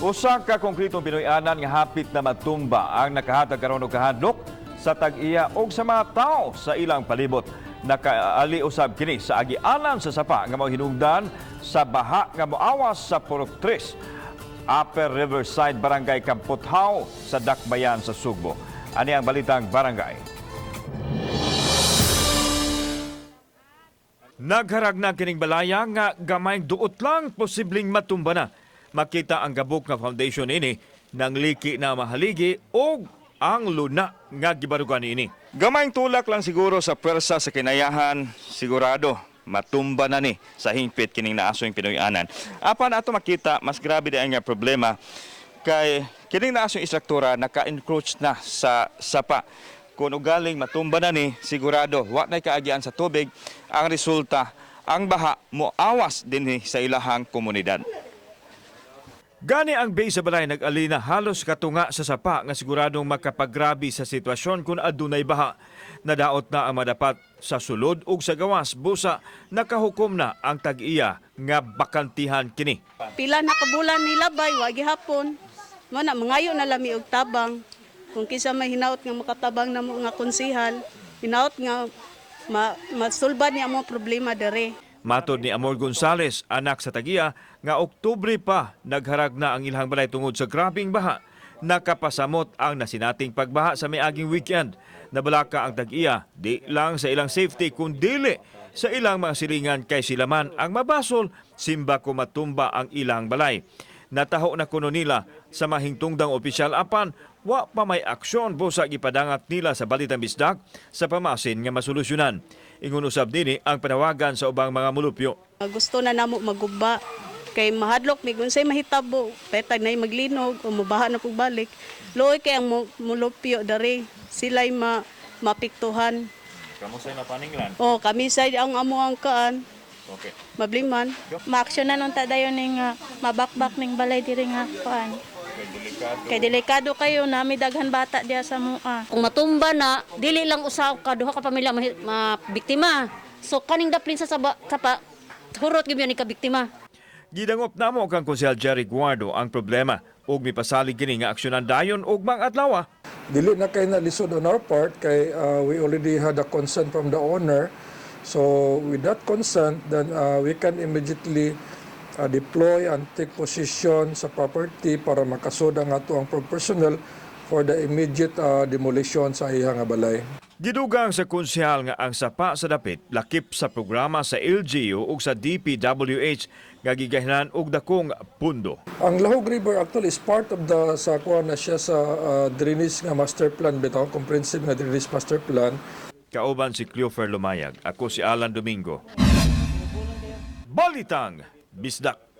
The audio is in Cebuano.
Usa ka konkritong Pinoy-anan nga hapit na matumba ang nakahatag karon og kahadlok sa tag-iya og sa mga tao sa ilang palibot. Nakaali usab kini sa agianan sa sapa nga mao hinungdan sa baha nga moawas sa Purok 3, Upper Riverside, Barangay Kamputhaw sa Dakbayan sa Sugbo. Ani ang Balitang Barangay. Nagharag na kining balaya nga gamayng duot lang posibleng matumba na. Makita ang gabok nga foundation ini nang liki na mahaligi og ang luna nga gibarugan niini. Gamayng tulak lang siguro sa pwersa sa kinayahan, sigurado matumba na ni sa hingpit kining naasoy Pinoy-anan. Apan ato makita, mas grabe di nga problema kay kining naasoy istruktura naka-encroach na sa sapa. Kung ugaling matumba na ni, sigurado wa nay kaagian sa tubig. Ang resulta, ang baha moawas dinhi sa ilahang komunidad. Gani ang base sa balay nag-alina halos katunga sa sapa nga siguradong makapagrabe sa sitwasyon kung adunay baha. Nadaot na ang madapat sa sulod ug sa gawas busa nakahukom na ang tag-iya nga bakantihan kini. Pila na ka bulan nila bay, wa gihapon. Mo na mangayo na lami og tabang. Kung kinsa may hinaot nga makatabang namo nga konsihal, hinaot nga masulbad niya mo problema dere. Matod ni Amor Gonzales, anak sa tagiya, nga Oktubre pa nagharag na ang ilang balay tungod sa grabing baha. Nakapasamot ang nasinating pagbaha sa miaging weekend. Nabalaka ang tag-iya, di lang sa ilang safety kundili sa ilang mga silingan kay sila man ang mabasol simba ko matumba ang ilang balay. Nataho na kuno nila sa mahingtungdang opisyal apan wa pa may aksyon busa gipadangat nila sa Balitang Bisdak sa pamasin nga masolusyonan. Ingon usab dinhi ang panawagan sa ubang mga mulupyo. Gusto na namo maguba kay mahadlok mi kung unsay mahitabo, petag na maglinog o mobaha na pug balik. Luoy kay ang mulupyo dere, sila'y mapiktuhan. Kamo sa mapaninglan. Oh, kami sa ang amo ang kaan, Okay. mabliman. Maaksyon na nun ta dayon ning mabakbak ning balay diri nga kuan. Kay delikado kayo, nami daghan bata diya sa mua. Kung matumba na, dili lang usa ka duha ka pamilya mabiktima. So kaning daplin sa saba, sapa, hurot gyud ni ka biktima. Gidangop namo kang Konsehal Jerry Guardo ang problema ug mipasalig kini nga aksyonan dayon ug mga adlaw. Dili na kay na lisod on our part kay we already had a consent from the owner. So with that consent, then we can immediately deploy and take position sa property para makasud ang ato ang personnel for the immediate demolition sa iya nga balay. Gidugang sa konsehal nga ang sapa sa dapit lakip sa programa sa LGU ug sa DPWH nga gigahinan og dakong pundo. Ang Lahog River actually is part of the sa kuha na siya sa drainage nga master plan bitaw, comprehensive nga drainage master plan. Kauban si Cleofer Lumayag. Ako si Alan Domingo. Balitang Bisdak.